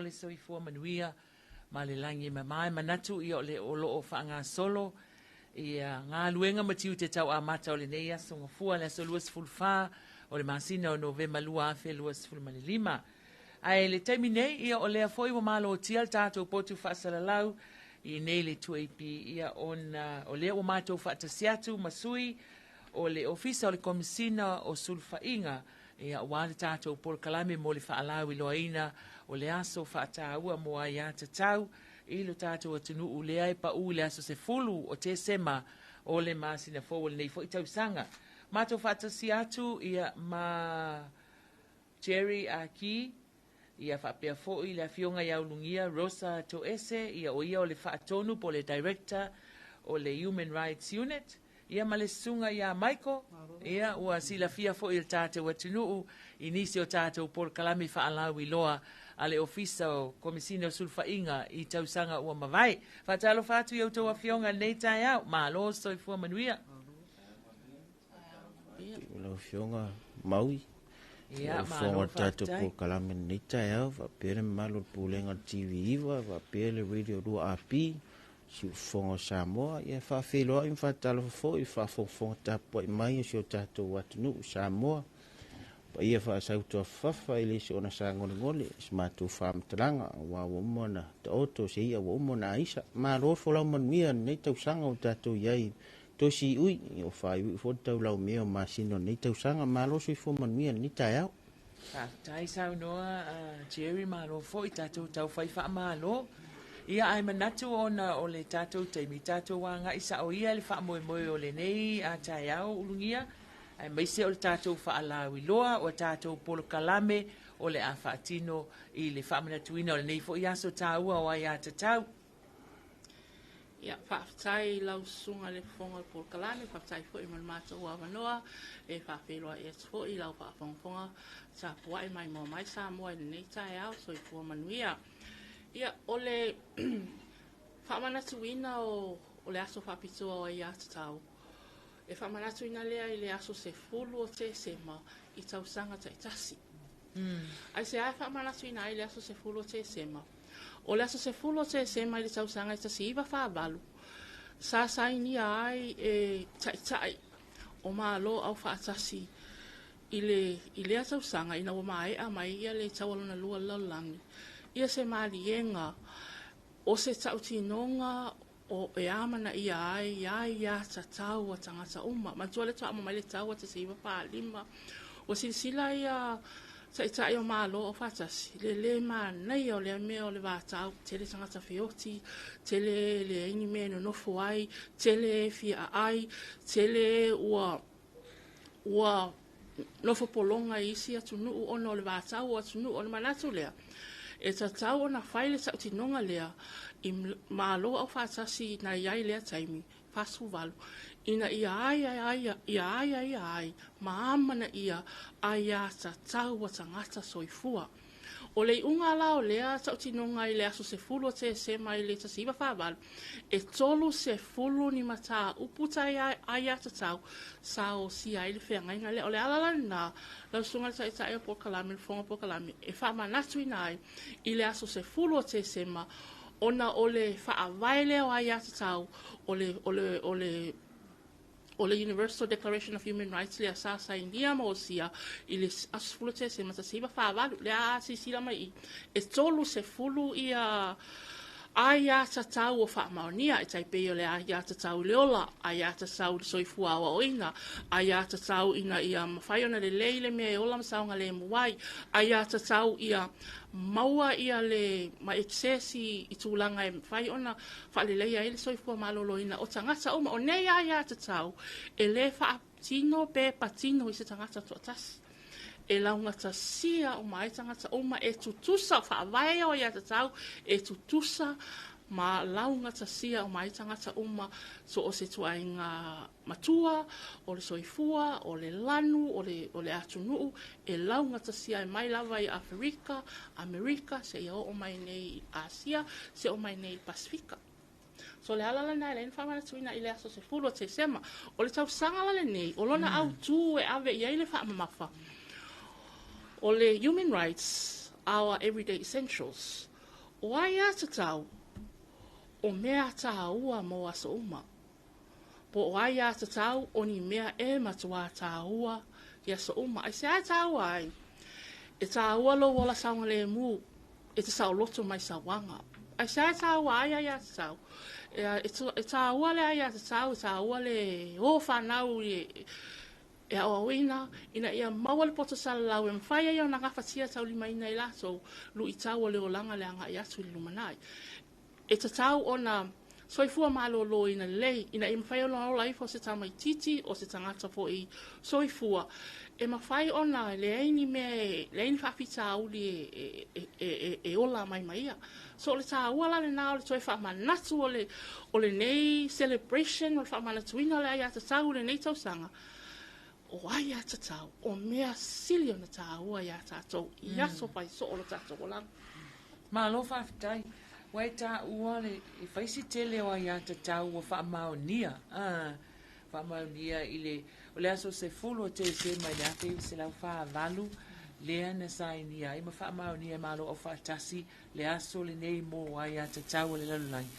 le soifua manuia ma le lagi e mama. E manatu ia o le o lo o faagasolo ia galuega ma tiute tau amata o lenei aso Gafua, le aso 24 o le masina o Novema 2025. Ae le taimi nei, ia o lea foi ua malotia le tatou potu faasalalau i nei le 2AP, ia ona o lea ua matou faatasi atu ma sui o le Ofisa o le Komesina o Sulufaiga, ia aua le tatou polokalame mo le faalauiloaina o le aso faataua mo aia tatau i lo tatou atunuu lea e pau i le aso 10 o Tesema o le masina fou o lenei foi tausaga. Matou faatasi atu ia ma Jerry Aki, ia faapea foi le afioga ia Ulugia Rosa Toese, ia o ia o le faatonu po o le Director o le Human Rights Unit, ia ma le susuga ia Michael, ia ua silafia foi e le tatou atunuu i nisi o tatou polokalame faalauiloa a le Ofisa o Komesina o Sulufaiga i tausaga ua mavae. Faatalofa atu i a outou afioga i lenei taeao, malo soifua manuia. Lau Afioga Maui, Ia, lau Fofoga malo o le tatou faafetai. polokalame i lenei taeao, faapea le mamalu o le Pulega o le TV9, faapea le Radio 2AP, Siufofoga o Samoa. Ia, e faafeiloai ma faatalofa foi i le faafogafoga tapuai mai o si o tatou atunuu Samoa. Paia faasautuafafafa e le soona sagolegole se matou faamatalaga, aua ua uma ona taoto se ia ua uma ona aisa. Malo folau manuia lenei tausaga ua tatou i ai toe siui, o faaiuiu foi le taulaumea o masina o lenei tausaga. Malo soifua manuia lenei taeao. Faafetai saunoa Jerry, malo foi tatou taufai faamalo. Ia ae manatu ona o le tatou taimi, tatou agai sao ia i le faamoemoe o lenei taeao Ulugia, aemaise o le tatou faalauiloa o tatou polokalame o le a faatino i le faamanatuina o lenei foi aso taua o aia tatau. Ia, faafetai i lau susuga i le Fofoga o le Polokalame, faafetai foi mo le matou avanoa e faafeiloai atu foi i lau faafogafoga tapuai maimoa mai Samoa i lenei taeao, soifua manuia. Ia, o le faamanatuina o, o le aso faapitoa o aia tatau, e faamanatuina lea i le aso 10 o Tesema i tausaga taitasi. Aisea e faamanatuina ai le aso 10 o Tesema? O le aso 10 o Tesema i le tausaga e 1948, sa sainia ai e taitai o Malo Aufaatasi i le, i lea tausaga ina ua maea mai ia le Taua Lona Lua o le Lalolagi, ia se maliega o se tautinoga o e amanaia ai aiatatau a tagata uma. Manatua lea faatoa uma mai le tau a 1945, ua silasila ia taitai o Malo Aufaatasi, le lē manaia o lea mea o le vatau, tele tagata feoti, tele e leai ni mea e nonofo ai, tele e fia aai, tele ua ua nofo pologa i isi atunuu ona o le vatau o atunuu. O le manatu lea, e tatau ona fai le tautinoga lea i Malo Aufaatasi na i ai i lea taimi, 48, ina ia aiaia ai ma amanaia aiatatau a tagata soifua. O le iuga la o lea tautinoga i le aso 10 o Tesema i le 1948, e 30 ni mataupu tai aiatatau sa osia ai le feagaiga lea. O le ala la lena, lau Susuga i le Taitai o Polokalame, le Fofoga o Polokalame, e faamanatuina ai i le aso 10 o Tesema, ona o le faavae lea o aiatatau o le, o le, o le o le Universal Declaration of Human Rights lea sa sainia ma osia i le aso 10 Tesema 1948. Lea a silasila mai i, e 30 ia aiatatau o faamaonia, e tai pei o le aiatatau i le ola, aiatatau i le soifua aoaoina, aiatatau ina ia mafai ona lelei le mea e ola ma saogalemu ai, aiatatau ia maua ia le ma access i tulaga e mafai ona faaleleia ai le soifua maloloina o tagata uma. O nei aiatatau e lē faatino pe patino i se tagata toatasi, e laugatasia uma ai tagata uma, e tutusa o faavae o aiatatau e tutusa ma laugatasia uma ai tagata uma, so o se tuaiga matua, o le soifua, o le lanu, o le, o le atunuu, e laugatasia ai mai lava i Aferika, Amerika, seia oo mai nei i Asia, seia oo mai nei i Pasefika. So o le ala lena e leai ni faamanatuina i le aso 10 o Tesema. O le tausaga la lenei, o lona autū e ave i ai le faamamafa, o le Human Rights, Our Everyday Essentials. O aiātatau, o mea tāua mō aso uma. Po o aiātatau o ni mea e matuā tāua i aso uma. Aisea e tāua ai? E tāua lou ola saogalēmū e te saoloto mai sauaga. Aisea e tāua ai aiātatau? E, e, e tāua le aiātatau, e tāua le o whanau i, e aoaoina ina ia maua le poto salalau e mafai ai ona gafatia taulimaina e latou luitau o le olaga le agai atu i le lumanai. E tatau ona soifua malōlōina lelei ina ia mafai ona ola ifo se tamaititi o se tagata foi soifua e mafai ona leai ni mea e leai ni faafitauli e, e, e, e, e ola mai ma ia. So o le tāua la lena o le toe faamanatu o le, o lenei celebration o le faamanatuina o le aiatatau i lenei tausaga, o aiatatau, o mea sili ona tāua iā tātou i aso fai soo o lo tātou olaga. Malo faafetai. Ua e tāua le e fai si tele o aiatatau ua faamaonia, faamaonia i le o le aso 10 o Tesema i le 1948, lea na sainia ai ma faamaonia e Malo Aufaatasi le aso lenei mo aiatatau a le lalolagi.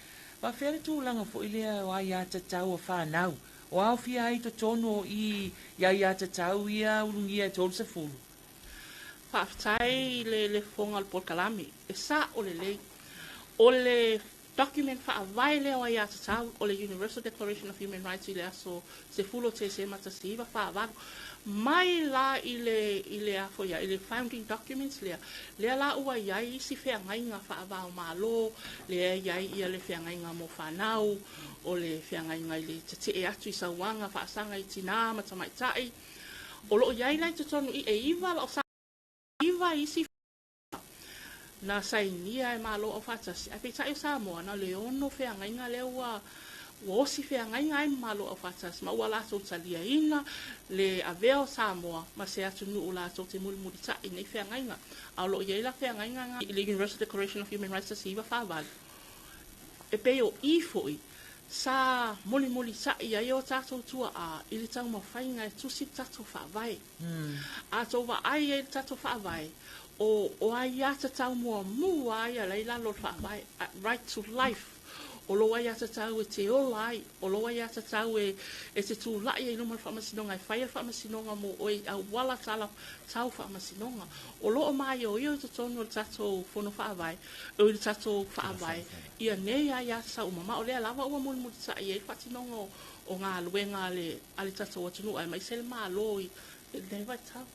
Faafefea le tulaga foi lea o aiatatau a fanau, o aofia ai totonu o i i aiatatau ia ulugia e 30? Faafetai i le le fofoga o le polokalame. E sa'o lelei. O le document faavae lea o aiatatau, o le Universal Declaration of Human Rights i le aso 10 o Tesema 1948. Mai la i le i le a foi i le founding documents lea, lea la ua i ai isi feagaiga faava-o-Malo, lea e i ai ia le feagaiga mo fanau, o le feagaiga i le tetee atu i sauaga faasaga i tinā ma tamaitai. O lo o i ai la i totonu i e iva o sa iva isi na sainia e Malo Aufaatasi, ae peitai o Samoa na o le ono feagaiga lea ua ua osi feagaiga ai ma Malo Aufaatasi ma ua latou taliaina le avea o Samoa ma se atunuu latou te mulimulita'i nei feagaiga. A o lo o i ai la feagaiga i le Universal Declaration of Human Rights 1948. E pei o i foi sa mulimulita'i ai o tatou tua'a i le taumafaiga e tusi le tatou faavae. A tou vaai ai i le tatou faavae, o, o aiatatau muamua ai a la i lalo o le faavae, right to life, o lou aiatatau e te ola ai, o lou aiatatau e, e te tula'i ai i luma o le faamasinoga, e fai ai le faamasinoga mo oe i auala tala tau faamasinoga. O lo o maioio i totonu o le tatou fono faavae, o i le tatou faavae, ia nei aiatatau uma, ma o lea lava ua mulimulita'i ai le faatinoga o, o galuega a le, a le tatou atunuu aemaise le Malo i lenei vaitau.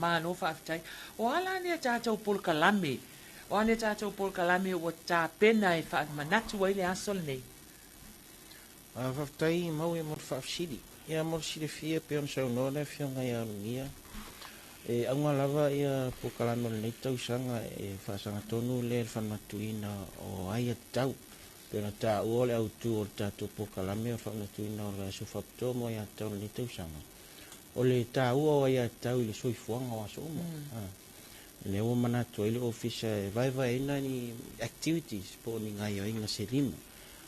Malo faafetai. O a la nea tatou polokalame? O a nea tatou polokalame ua tapena e faamanatu ai le aso lenei? Faafetai Maui mo le faafesili. Ia mo le silafia e pei ona saunoa le Afioga ia Ulugia, e auga lava ia polokalame o lenei tausaga e faasagatonu lea i le faamanatuina o aiatatau. Pei ona taua o le autu o le tatou polokalame o le faamanatuina o le aso faapitoa mo aiatatau o lenei tausaga. O le taua o aiatatau i le soifuaga o aso uma. Lea ua manatu ai le ofisa e vaevaeina ni activities po o ni gaioiga se lima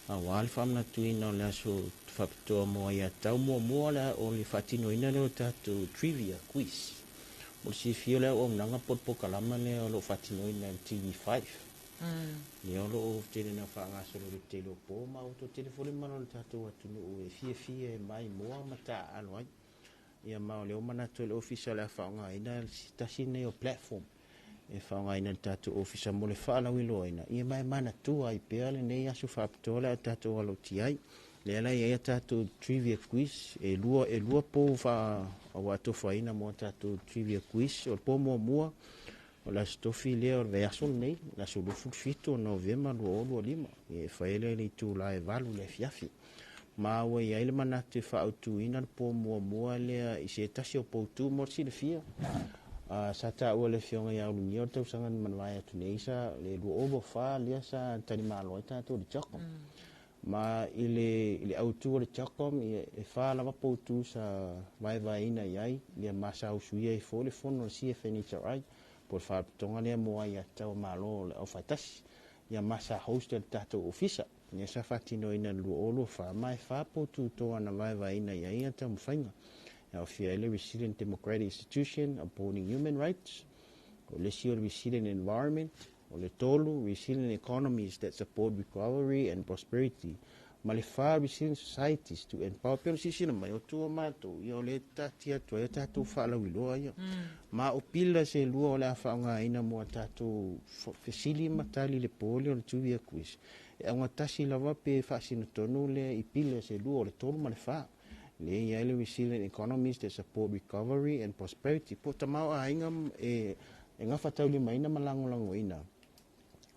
aua le faamanatuina o le aso faapitoa mo aiatatau. Muamua o le faatinoina lea o tatou trivia quiz. Mo le silafia o le auaunaga po o le polokalama lea o lo o faatinoina e le TV5. Lea o lo o tele ina faagasolo i le tele o po ma ua toe tele foi le mamalu o le tatou atunuu e fiafia e maimoa ma taaalo ai. Ia ma o lea ua manatu ai le ofisa o le a faaaogaina se tasi lenei o platform e faaaogaina e le tatou ofisa mo le faalauiloaina, ia ma e manatua ai pea lenei aso faapitoa le a tatou alotia ai. Lea la e i ai a tatou trivia quiz, e lua pou ua atofaina mo a tatou trivia quiz. O le po muamua, o le aso tofi lea o le vaiaso lenei, le aso 27 o Novema 2025, e fai ai lea i le itula e 8 i le afiafi. Ma ua i ai le manatu e faaautuina le po muamua lea i se tasi o poutu mo le silafia. Sa taua e le Afioga ia Ulugia o le tausaga na mavae atu nei sa le 2024 lea sa talimalo ai tatou i le CHOGM. Ma i le autu o le CHOGM, e fa lava poutu sa vaevaeina i ai, ia ma sa usuia ai foi le fono a le CFNHRI, po o le faalapotopotoga lea mo aiatatau a Malo o le Aufaatasi, ia ma sa host e le tatou ofisa. Lea sa faatinoina i le 2024, ma e fa poutu toa na vaevaeina i ai ia taumafaiga. E aofia ai le Resilient Democratic Institution, Upholding Human Rights, o le isi o le Resilient Environment, O le tolu, resilient economies that support recovery and prosperity. Ma le fa, resilient societies to empower. Pei ona silasila mai, o tua matou, ia o lea e taatia atu ai a tatou faalauiloa ia. Ma o pila se lua o le a faaaogaina mo a tatou fesili ma tali i le po lea o le trivia quiz. E augatasi lava pe faasino tonu lea i pila se lua, o le tolu ma le fa. Lea e i ai le resilient economies that support recovery and prosperity. Po o tamaoaiga e gafataulimaina ma lagolagoina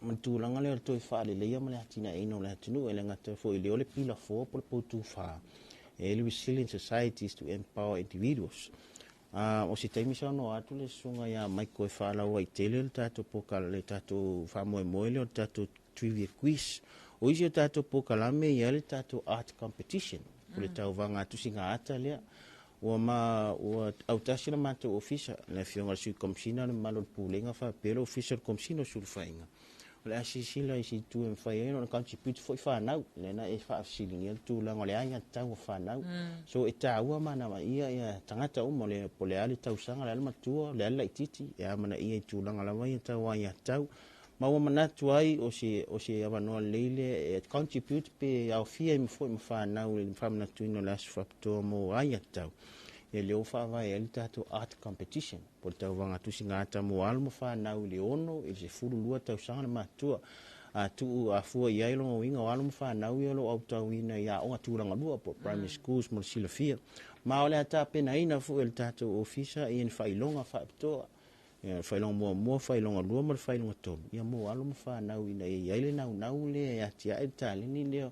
ma le tulaga lea o le toe faaleleia ma le atinaeina o le atunuu. E le gata foi i lea o le pila 4 po o le poutu 4, e i ai le resilient societies to empower individuals. O se taimi saunoa atu le susuga ia Michael e faalauaitele le tatou pokala, le tatou faamoemoe lea o le tatou trivia quiz. O isi o tatou pokalame e i ai le tatou art competition, o le tauvaga tusiga ata lea. Ua ma ua autasi le matou ofisa, le afioga i le Sui Komesina, le mamalu o le Pulega faapea le Ofisa o le Komesina o Sulufaiga. O le a silasila i se itu e mafai ai ona contribute foi fanau, lea na e faafesiligia le tulaga o le aiatatau a fanau. So e taua ma amanaia ia tagata uma, le, po o le a le tausaga, le a le matua, le a le laitiiti, e amanaia i tulaga lava ia tau aiatatau. Ma ua manatu ai o se, o se avanoa lelei lea e contribute pe aofia ai foi ma fanau i le faamanatuina o le aso faapitoa mo aiatatau. Ia lea ua faavae ai le tatou art competition, po o le tauvaga tusigata mo alo ma fanau i le 6 i le 12 tausaga le matutua. A tuu a fua i ai lona uiga o alo ma fanau ia o lo o autauina i aoga tulaga lua po o primary schools mo le silafia. Ma o le a tapenaina foi e le tatou ofisa ia ni faailoga faapitoa, ia le faailoga muamua, faailoga lua ma le faailoga tolu, ia mo alo ma fanau ina ia i ai le naunau lea e atiae le taleni lea.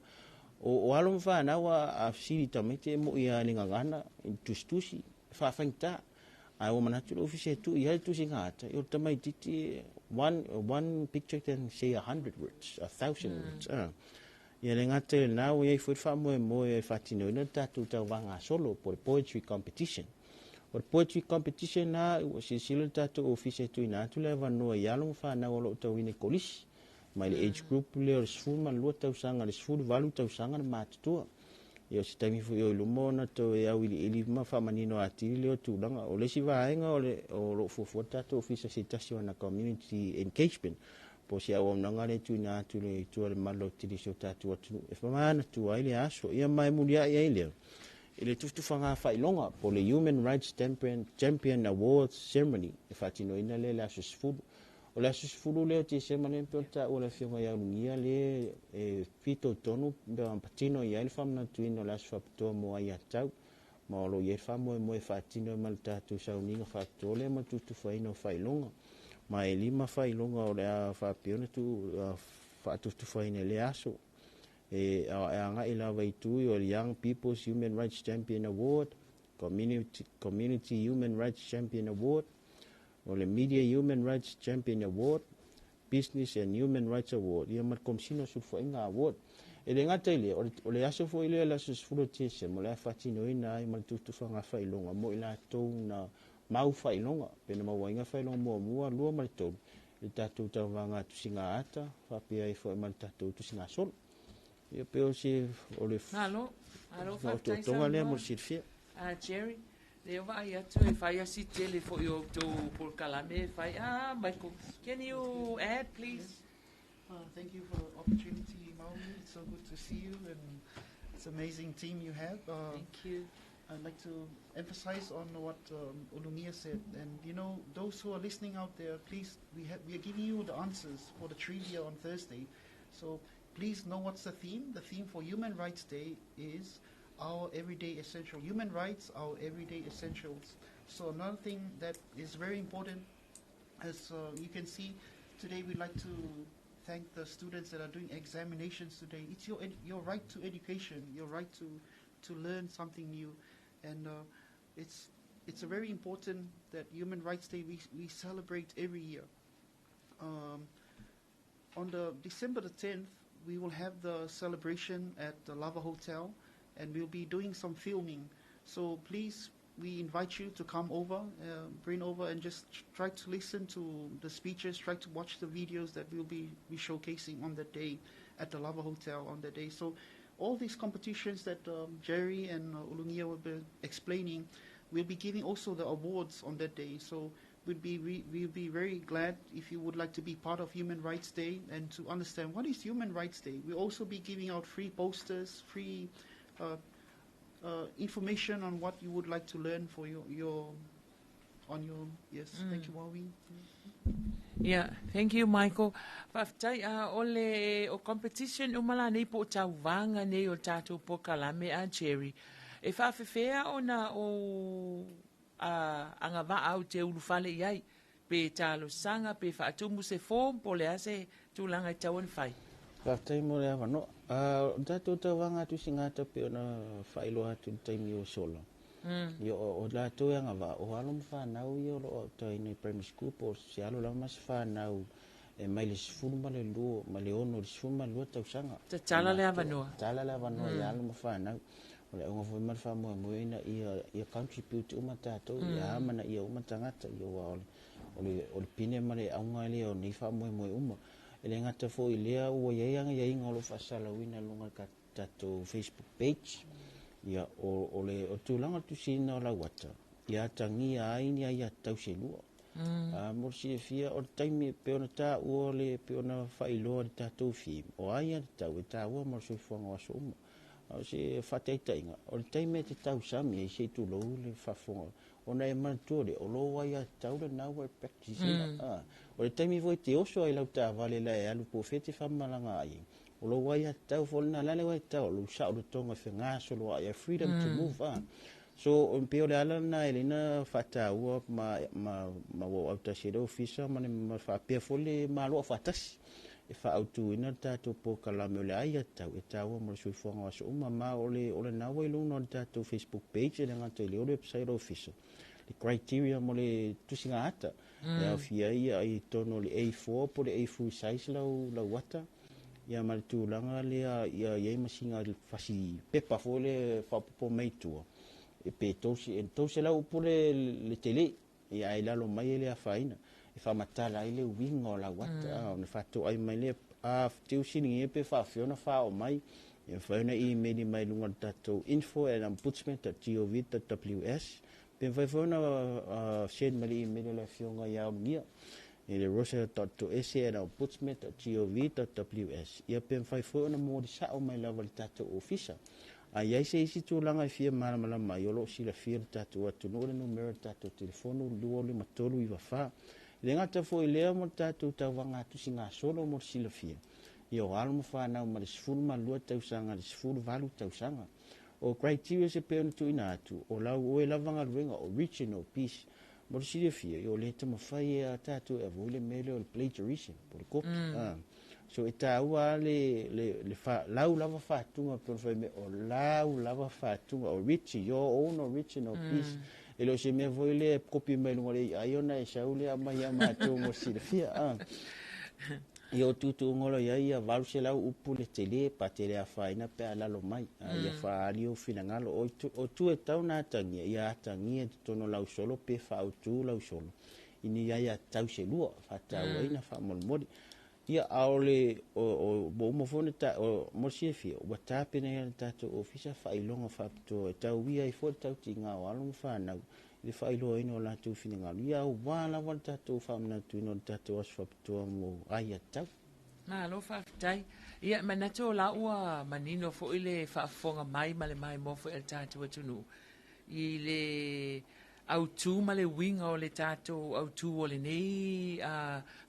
O alo ma fanau a fesili i tamaiti e moi lava i le gagana, i le tusitusi, e faafaigata. Ae ua manatu le ofisa e tuu i ai le tusiga ata, ia o le tamaitiiti, one picture can say 100 words, 1,000 words. Ia le gata i lena, ua i ai foi le faamoemoe e faatinoina le tatou tauvaga solo po o le poetry competition. O le poetry competition lena, ua silasila le tatou ofisa e tuuina atu le avanoa i alo ma fanau o lo o tauina i kolisi, mai le age group lea o le 12 tausaga i le 18 tausaga le matutua. Ia o se taimi foi o i luma ona toe auiliili ma faamanino atili lea o tulaga. O le isi vaega o le o lo o fuafua le tatou ofisa i se tasi o ana community engagement, po o se auaunaga lea e tuuina atu i tua i le malu lautele o si o tatou atunuu e manatua ai le aso. Ia ma e muliai ai lea i le tufatufaga faailoga po o le Human Rights Champion Awards Ceremony e faatinoina lea i le aso 10. O le aso 10 lea o Tesema lea pei ona taua e le Afioga ia Ulugia lea e fitoitonu ma patino i ai le faamanatuina o le aso faapitoa mo aiatatau, ma o lo o i ai le faamoemoe e faatino ai ma le tatou sauniga faapitoa lea ma le tutufaina o faailoga. Ma e 5 faailoga o le a faapea ona faatutufaina i lea aso. E agai lava i tui o le Young People's Human Rights Champion Award, Community Human Rights Champion Award, o le Media Human Rights Champion Award, Business and Human Rights Award, ia ma le Komesina o Sulufaiga Award. E le gata i lea, o le aso foi lea, le aso 10 o Tesema, o le a faatinoina ai ma le tutufaga faailoga mo i latou na mau faailoga, pe na mauaina faailoga muamua, lua ma le tolu, i le tatou tauvaga tusiga ata, faapea ai foi ma le tatou tusiga solo. Ia pe o se o le Malo, malo faafetai faaotootoga lea mo saunoa. le silafia. Jerry, lea vaai atu e fai asi tele foi o outou polokalame e fai. Michael, can you add, please? Thank you for the opportunity, Maui. It's so good to see you, and it's an amazing team you have. Thank you. I'd like to emphasize on what Ulugia said. And, you know, those who are listening out there, please, we are giving you the answers for the trivia on Thursday. So please know what's the theme. The theme for Human Rights Day is our everyday essential. Human rights, our everyday essentials. So another thing that is very important, as you can see, today we'd like to thank the students that are doing examinations today. It's your right to education, your right to learn something new. And it's a very important that Human Rights Day we celebrate every year. On the December the 10th, we will have the celebration at the Lava Hotel, and we'll be doing some filming. So please, we invite you to come over, bring over, and just try to listen to the speeches, try to watch the videos that we'll be showcasing on that day at the Lava Hotel on that day. So all these competitions that Jerry and Ulugia will be explaining, we'll be giving also the awards on that day. So We'd be we'd be very glad if you would like to be part of Human Rights Day and to understand what is Human Rights Day. We'll also be giving out free posters, free information on what you would like to learn for your on your yes. Thank you, Wawi. Yeah, thank you, Michael. Faafetai a o le o competition uma la nei po o tauvaga nei o le tatou polokalame a Jerry. E faafefea ona o a agavaa au te ulufale i ai, pe talosaga, pe faatumu se form, po o le a se tulaga e tatau ona fai? Faafetai mo le avanoa. O le tatou tauvaga tusigata pei ona faailoa atu i le taimi ua sola, ia o latou e agavaa, o alo ma fanau ia o lo o aotaina i primary school po o se alo lava ma se fanau e mai le 12 mai le 6 i le 12 tausaga. Tatala le avanoa. Tatala le avanoa i alo ma fanau. O le auga foi ma le faamoemoe ina ia contribute uma tatou, ia amanaia uma tagata, ia aua o le pine ma le auga lea o nei faamoemoe uma. E le gata foi i lea ua i ai agaiaiga o lo o faasalauina i luga o le tatou Facebook page. Ia o le tulaga o le tusiina o lauata, ia atagia ai ni aiatatau se lua. Mo le silafia, o le taimi e pei ona taua le pei ona faailoa i le tatou theme, o aiatatau e taua mo le soifuaga o aso uma. A o se faataitaiga, o le taimi e te tausami ai se i tulou le faafofoga, ona e manatua lea, o lou aiatatau lena ua e practice ina. O le taimi foi e te oso ai i lau taavale la e alu po o fea e te faamalaga ai, o lou aiatatau foi lena, la le aiatatau, o lou saolotoga e fegasoloai ai, freedom to move. So, e pei o le ala lena e ala ai ona faataua ma ua ou autasi ai le ofisa ma le faapea foi le Malo Aufaatasi e faaautuina le tatou polokalame o le aiatatau e taua mo le soifuaga o aso uma. Ma o lena ua i luga o le tatou Facebook page, e le gata i lea o le website o le ofisa, le criteria mo le tusiga ata, e aofia ai i totonu o le A4 po o le A3 size lau ata, ia ma le tulaga lea ia i ai ma sina fasi pepa foi lea faaopoopo mai i tua, e pe 300 upu le tele, ia ae lalo mai e le afaina, e faamatala ai le uiga o lau ata, ona faatoai mai lea, a teusiligia pe faafefea ona faaoo mai, e mafai ona email mai i luga o le tatou info@ombudsman.gov.ws, pe mafai foi ona send mai le email a le afioga ia Ulugia i le rosa.toese@ombudsman.gov.ws, ia pe mafai foi ona molisao mai lava i le tatou ofisa. A i ai se isi tulaga e fia malamalama ai, o lo o silafia le tatou atunuu le numera o le tatou telefonu 25394. E le gata foi i lea mo le tatou tauvaga tusigasolo mo le silafia, ia o alo ma fanau ma le 12 tausaga i le 18 tausaga. O criteria se pei ona tuuina atu, o lau oe lava galuega original piece. Mo le silafia, ia o le taumafai e a tatou e avoid le mea lea o le plagiarism, po o le copy. So e taua le lau lava faatuga, pe ona fai mai, o lau lava faatuga, your own original piece. E le o se mea foi lea e copy mai luga o le AI ona e sau lea aumai ia matou mo le silafia. Ia o tuutuuga o lo o i ai ia 800 upu le tele, pa te le afaina pe a lalo mai. Ia faaali ou finagalo. O tu e tau na atagia, ia atagia i totonu o lau solo pe faautu lau solo. I ni aiatatau se lua, faatauaina, faamolemole. Ia, a o le, o, ua uma foi ona ta, o, mo le silafia, ua tapena ai le tatou ofisa faailoga faapitoa e tauia ai foi le tautiga o alo ma fanau i le faailoaina o latou finagalo. Ia aua lava le tatou faamanatuina o le tatou aso faapitoa mo aiatatau. Malo faafetai. Ia, manatu o la ua manino foi le faafofoga mai ma le maimoa foi a le tatou atunuu i le autū ma le uiga o le tatou autū o lenei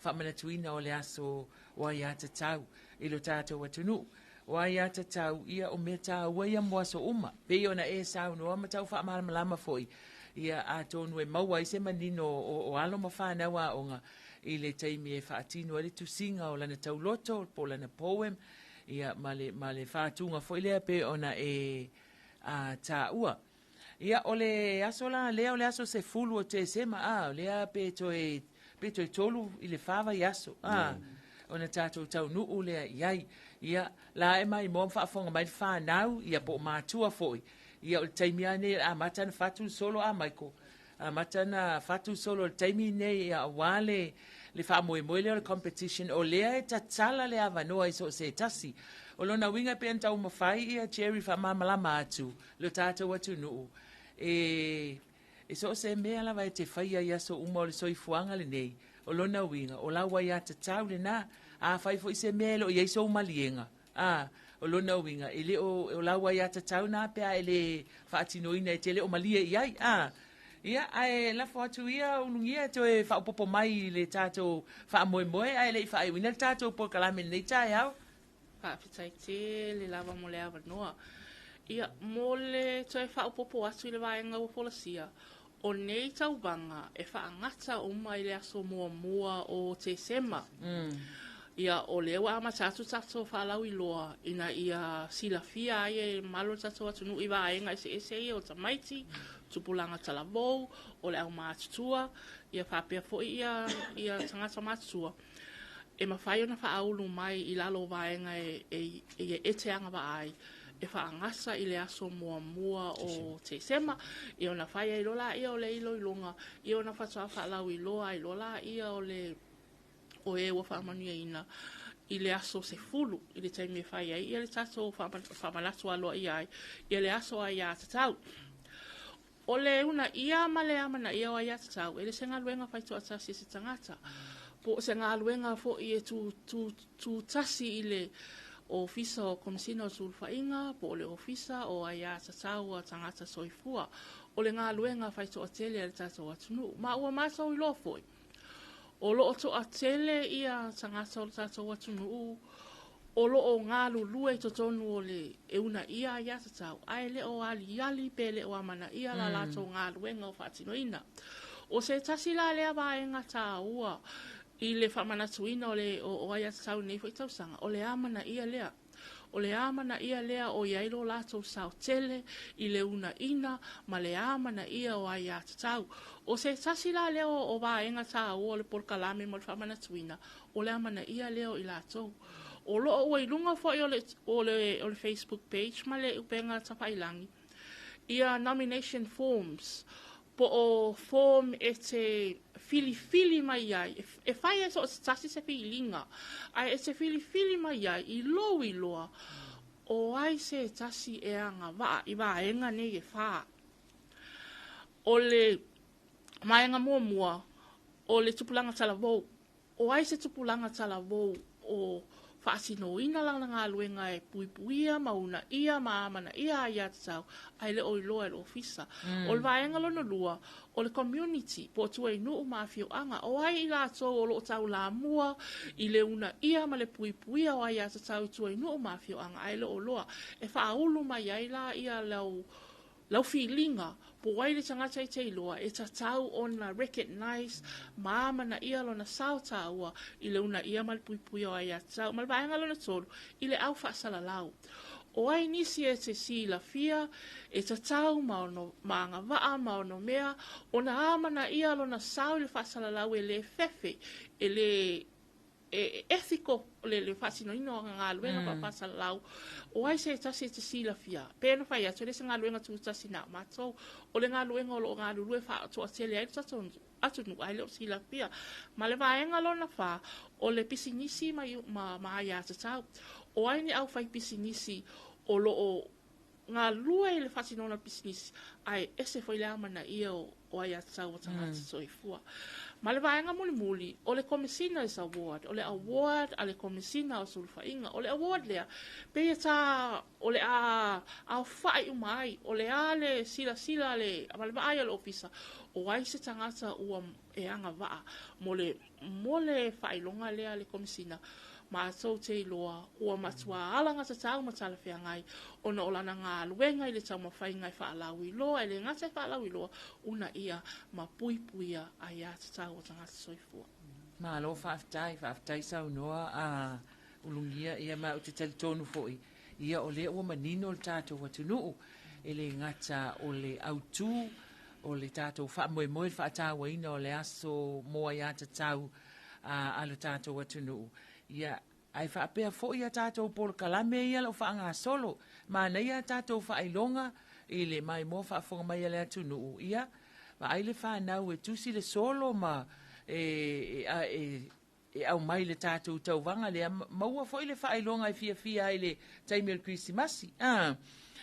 faamanatuina o le aso o aiatatau i lo tatou atunuu. O aiatatau, ia o mea taua ia mo aso uma. Pei ona e saunoa ma tau faamalamalama foi, ia atonu e maua ai se manino o alo ma fanau aoga i le taimi e faatino ai le tusiga o lana tauloto po o lana poem, ia ma le faatuga foi lea pe ona e taua. Ia, o le aso la lea o le aso 10 o Tesema, o lea pe toe 3 i le 4 vaiaso, ona tatou taunuu lea i ai. Ia, la e maimoa ma faafofoga mai le fanau, ia po o matua foi. Ia, o le taimi lava nei amata ona fatu le solo a Michael. Amata na fatu le solo i le taimi nei, ia aua le faamoemoe lea o le competition, o lea e tatala le avanoa i so o se tasi. O lona uiga pe na taumafai ia Jerry faamalamalama atu lo tatou atunuu e E so o se mea lava e te faia i aso uma o le soifuaga lenei, o lona uiga, o lau aiatatau lena. Afai foi se mea e le o i ai sou maliega, a, o lona uiga, e le o, o lau aiatatau na pe a e le faatinoina e te le o malie i ai, a. Ia, ae lafo atu ia Ulugia e toe faaopoopo mai i le tatou faamoemoe ae le i faaiuina le tatou polokalame i lenei taeao. Faafetai tele lava mo le avanoa. Ia, mo le toe faaopoopo atu i le vaega ua folasia, o nei tauvaga e faagata uma i le aso muamua o Tesema. Ia, o lea ua amata atu tatou faalauiloa ina ia silafia ai e le mamalu o le tatou atunuu i vaega eseese ia o tamaiti, tupulaga talavou, o le aumatutua, ia faapea foi ia, ia tagata matutua e mafai ona faaulu mai i lalo o vaega e, e, e, e te agavaa ai e faagasa i le aso muamua o Tesema, ia ona fai ai loa laia o le iloiloga, ia ona faatoa faalauiloa ai loa laia o le o e ua faamanuiaina i le aso 10 i le taimi e fai ai ia le tatou faamanatu aloaia ai ia le aso aiatatau. O le uunaia ma le amanaia o aiatatau, e le se galuega faitoatasi e se tagata, po o se galuega foi e tu, tu, tutasi i le Ofisa o Komesina o Sulufaiga po o le Ofisa o Aiatatau a Tagata Soifua. O le galuega faitoatele a le tatou atunuu. Ma ua matou iloa foi, o lo o toatele ia tagata o le tatou atunuu o lo o galulue i totonu o le e uunaia aiatatau, ae le o aliali pe le o amanaia la latou galuega o faatinoina. O se tasi la lea vaega taua i le faamanatuina o le o, o aiatatau i lenei foi tausaga, o le amanaia lea. O le amanaia lea o i ai lo latou sao tele i le uunaina ma le amanaia o aiatatau. O se tasi la lea o, o vaega taua o le polokalame mo le faamanatuina, o le amanaia lea o i latou. O lo o ua i luga foi o le, o le, o le Facebook page ma le upega tafailagi, ia nomination forms, po o form e te filifili mai ai, e fai ai so o se tasi se filiga, ae e te filifili mai ai i lou iloa, o ai se tasi e agavaa i vaega nei e whā. O le vaega muamua, o le tupulaga talavou. O ai se tupulaga talavou o faatinoina lana galuega e puipuia ma uunaia ma amanaia aiatatau, ae le o iloa e le ofisa. O le vaega lona lua, o le community, po o tuainuu ma afioaga. O ai i latou o lo o taulamua i le uunaia ma le puipuia o aiatatau i tuainuu ma afioaga, ae le o iloa. E faaulu mai ai la ia lau lau filiga, po o ai le tagata e te iloa, e tatau ona recognize ma amanaia lona sao taua i le uunaia ma le puipuia o aiatatau. Ma le vaega lona tolu, i le au faasalalau. O ai nisi e te silafia, e tatau ma ono ma agavaa ma ono mea, ona amanaia lona sao i le faasalalau e le fefe, e le e ethical le, le faatinoina o galuega mm. faasalalau. O ai se tasi e te silafia, pe na fai atu, e le se galuega tutasi na matou, o le galuega o lo o galulue faatoatele ai le tatou atunuu, ae le o silafia. Ma le vaega lona whā, o le pisinisi ma, ma, ma aiatatau. O ai ni au whai pisinisi o lo o galulue i le faatinoina o le pisinisi, ae ese foi le amanaia o, o aiatatau o tagata mm. soifua. Ma le vaega mulimuli, o le Commissioner's Award, o le award a le Komesina o Sulufaiga, o le award lea, pei e tā, o le a aofa'i uma ai, o le a le silasila le, ma le vaai a le ofisa, o ai se tagata ua e agavaa mo le, mo le faailoga lea a le Komesina, matou te iloa ua matua alagatatau ma talafeagai ona o lana galuega i le taumafaiga e faalauiloa, e le gata e faalauiloa, uunaia ma puipuia aiatatau o tagata soifua. Malo faafetai, faafetai saunoa a Ulugia, ia ma ou te talitonu foi, ia o lea ua manino le tatou atunuu, e le gata o le autū, o le tatou faamoemoe le faatauaina o le aso mo aiatatau a, a le tatou atunuu. Ia, ae faapea foi a tatou polokalame ia o lo o faagasolo, manaia a tatou faailoga i le maimoa faafofoga mai a le atunuu, ia, vaai le fanau e tusi le solo ma e, e, e e aumai i le tatou tauvaga lea, maua foi le faailoga e fiafia ai i le taimi o le Kerisimasi, a,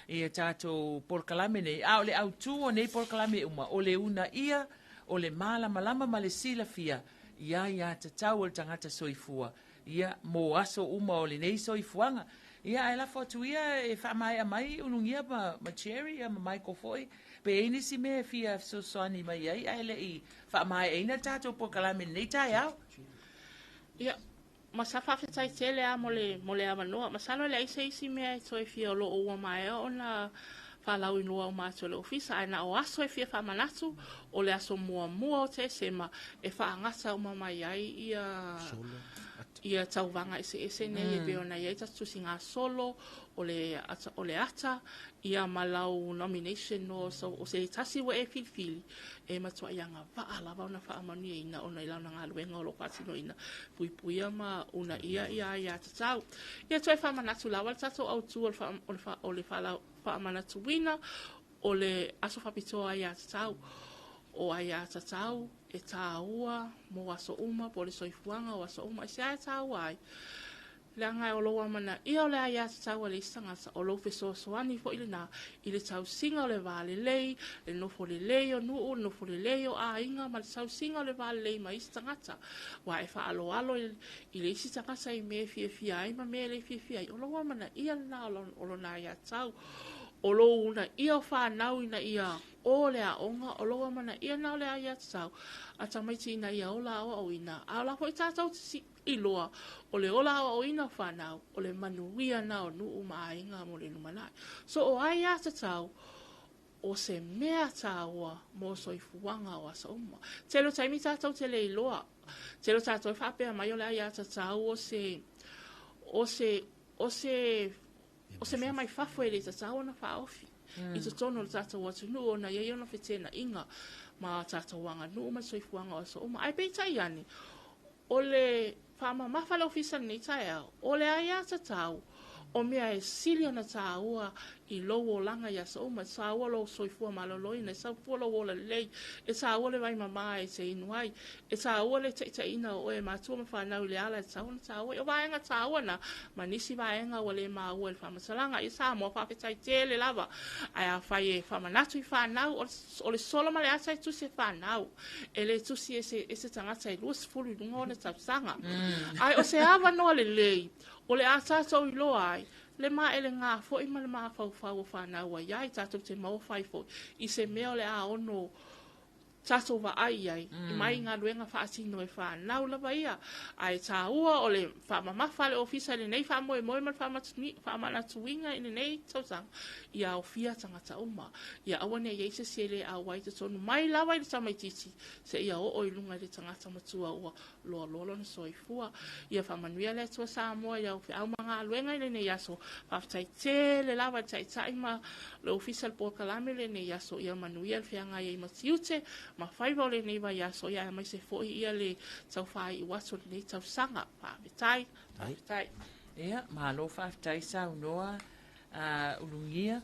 i a tatou polokalame nei. A o le autu o nei polokalame uma, o le uunaia o le malamalama ma le silafia i aiatatau a le tagata soifua, ia, mo aso uma o lenei soifuaga. Ia, ae lafo atu ia e faamaea mai Ulugia ma, ma Jerry ia ma Michael foi, pe i ai nisi mea e fia fesoasoani mai ai ae le i faamaeaina le tatou polokalame i lenei taeao. Ia, ma sa faafetai tele lava mo le, mo le avanoa. Masalo e leai se isi mea e toe fia o lo o ua maea ona faalauiloa uma atu e le Ofisa, ae na o aso e fia faamanatu, o le aso muamua o Tesema e faagata uma mai ai ia ia tauvaga eseese nei e pei ona i ai tatou tusigasolo, o le ata, o le ata, ia ma lau nomination o, so, o se tasi ua e filifili, e matuai agavaa lava ona faamanuiaina ona i lana galuega o lo o faatinoina, puipuia ma uunaia ia aiatatau. Ia toe faamanatu lava le tatou autu o le, fa, o le, fa, o le faamanatuina o le aso faapitoa aiatatau. O aiatatau e tāua mo aso uma, po o le soifuaga o aso uma. Aisea e tāua ai? Leaga o lou amanaia o le aiatatau a le isi tagata, o lou fesoasoani foi lena i le tausiga o le va lelei, le nofo lelei o nuu, le nofo lelei o aiga ma le tausiga o le va lelei ma isi tagata. Aua e faaaloalo i le isi tagata i mea e fiafia ai ma mea e le fiafia ai, o lou amanaia lena o lona aiatatau. O lou uunaia o fanau ina ia o le aoga, o lou amanaia lena o le aiatatau a tamaiti ina ia ola aoaoina. A o la foi tatou te iloa, o le ola aoaoina o fanau, o le manuia lena o nuu ma aiga mo le lumanai. So o aiatatau, o se mea tāua mo soifuaga o aso uma. Tele o taimi tatou te le iloa. Tele o tatou e faapea mai o le aiatatau o se, o se, o se, o se mea mai fafo e le tatau ona faaofi i totonu o le tatou atunuu ona e i ai ona feteenaiga ma tatou aganuu ma le soifuaga o aso uma. Ae peitai ane, o le faamamafa le ofisa i lenei taeao, o le aiatatau o mea e sili ona tāua i lou olaga i aso uma, e tāua lou soifua maloloina, e tāua lou ola lelei, e tāua le vai mamā e te inu ai, e tāua le taitaiina o oe e matua ma whanau i le ala e tatau ona tāua ai. O vaega tāua na, ma nisi vaega ua le maua i le faamatalaga. Ia Samoa, faafetai tele lava. Ae afai e faamanatu i whanau, o le solo ma le ata e tusi e whanau. E le tusi e se, e se tagata e 20 i luga o ona tausaga. Ae o se avanoa lelei, o le a tātou iloa ai, le maelegā foi ma le mafaufau o whanau ai ai, tātou te maua whai foi, i se mea o le a ono tatou vaai i ai, i mai galuega faatino e fanau lava ia. Ae tāua o le faamamafa a le ofisa i lenei faamoemoe ma le faamanatuina i lenei tausaga, ia aofia tagata uma. Ia aua ne i ai se isi e le auai i totonu mai lava i le tamaitiiti seia oo i luga i le tagata matua ua loaloa lona soifua. Ia faamanuia le Atua Samoa i au feau ma galuega i lenei aso. Faafetai tele lava i le Taitai ma le Ofisa o le Polokalame i lenei aso. Ia manuia le feagai ai ma tiute ma faiva o lenei vaiaso, ia aemaise foi ia le tau faaiu atu o lenei tausaga. Faafetai, faafetai. Ia, malo faafetai saunoa Ulugia,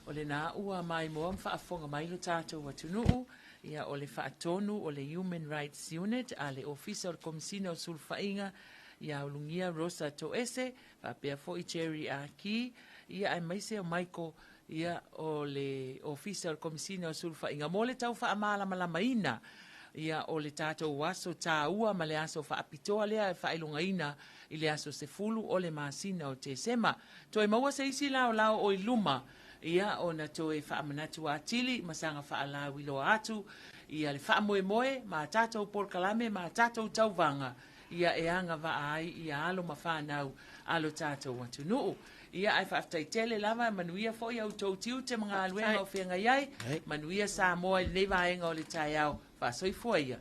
o lena ua maimoa ma faafofoga mai lo tatou atunuu, ia o le faatonu o le Human Rights Unit a le Ofisa o le Komesina o Sulufaiga ia Ulugia Rosa Toese, faapea foi Jerry Aki, ia aemaise o Michael, ia o le Ofisa o le Komesina o Sulufaiga mo le tau faamalamalamaina ia o le tatou aso tāua ma le aso faapitoa lea e faailogaina i le aso 10 o le masina o Tesema. Toe maua se isi laolao o i luma, ia ona toe faamanatu atili ma saga faalauiloa atu ia le faamoemoe ma a tatou polokalame ma a tatou tauvaga ia e agavaa ai ia alo ma fanau a lo tatou atunuu. Ia ae faafetai tele lava, manuia foi a outou tiute ma galuega o feagai ai, manuia Samoa i lenei vaega o le taeao. Faasoifua ia.